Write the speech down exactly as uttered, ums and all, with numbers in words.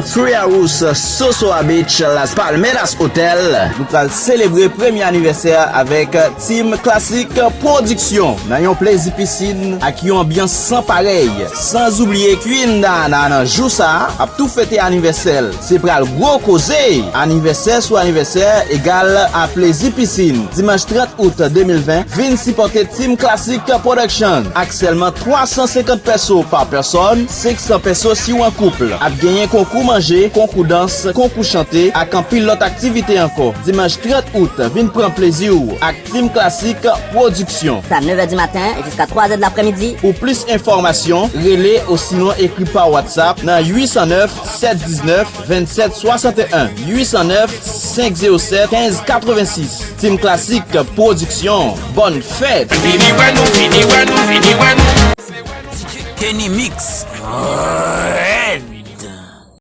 Three House, Sosua Beach, Las Palmeras Hotel. Nou pral selebre premye anivèsè avèk Team Classic Production nan yon plezi pisin ak yon anbyans san parèy. San oubliye Queen Dana nan jou sa a ap tou fete anivèsè l. Se pral gwo koze! Anivèsè sou anivèsè egal a plezi pisin. Dimanch trant out de mil ven, vin sipòte Team Classic Production ak sèlman twa san senkant peso pa pèsòn, senk san peso si w an koup. Ap genyen konkou manje, konkou dans, konkou chante ak anpil lòt aktivite ankò. Dimanch trant out, vin pran plezi w ak Team Classic Production. De neuf heures du matin jusqu'à trois heures de l'après-midi. Pou plis enfòmasyon, rele osinon ekri pa WhatsApp nan uit san nèf, sèt diznèf, vennsèt swasanteyen, uit san nèf, senk zewo sèt, kenz katrevensis. Team Classic Production, bòn fèt! Vini wè nou, vini wè nou, vini wè nou. Kenny Mix.